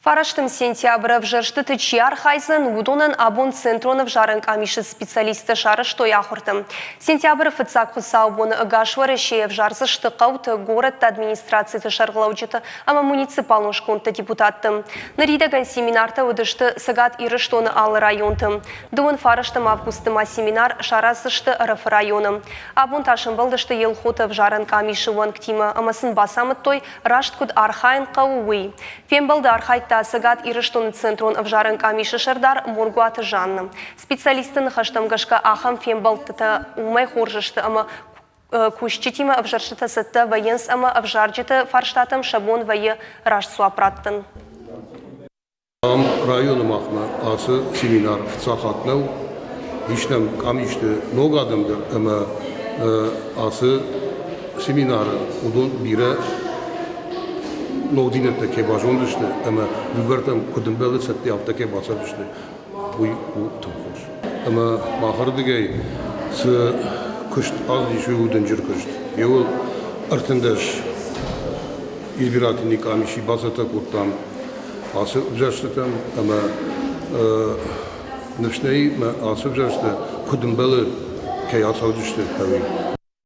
Фарӕстӕм сентябры ӕвзӕрстыты чи архайдзӕн, уыдонӕн абон Центрон ӕвзарӕн къамисы специалисттӕ сарӕзтой ахуыртӕ. Сентябры фыццаг хуыцаубоны ӕгас Уӕрӕсейы ӕвзардзысты хъӕуты, горӕтты администрациты сӕргълӕуджыты ӕмӕ муниципалон скондты депутатты. Ныридӕгӕн семинартӕ уыдысты Цӕгат Ирыстоны алы районты. Дыууын фарӕстӕм августы ма семинар сараздзысты Ӕрӕфы районы. Абон та сӕмбӕлдысты Елхоты ӕвзарӕн къамисы уӕнгтимӕ ӕмӕ сын бацамыдтой, раст куыд архайын хъӕуы, уый. Фембӕлды архайдта Цӕгат Ирыстоны Центрон ӕвзарӕн къамисы сӕрдар Моргуаты Жанна. Специалистты ныхӕстӕм гӕсгӕ ахӕм фембӕлдтытӕ уымӕй хорз сты ӕмӕ кусджытимӕ ӕвзӕрстытӕ цӕттӕ вӕййынц ӕмӕ ӕвзарджыты фарстатӕм сӕ бон вӕййы раст дзуапп раттын. Ам районы махмӕ ацы семинар фыццаг хатт нӕу. Ис нӕм къамисты ног адӕм дӕр ӕмӕ ацы семинары уыдон бирӕ ногдзинӕдтӕ кӕй базондзысты ӕмӕ выбортӕм куыд ӕмбӕлы цӕттӕ, афтӕ кӕй бацӕудзысты, уый у тынг хорз. Ӕмӕ махӕрдыгӕй цы куыст ацыдис, уый у дынджыр куыст. Иуыл 13 избирательный къамиси бацӕттӕ кодтам ацы ӕвзӕрстытӕм ӕмӕ ныфс нӕй, ацы ӕвзӕрстытӕ куыд ӕмбӕлы, кӕй ацӕудзысты, ӕви.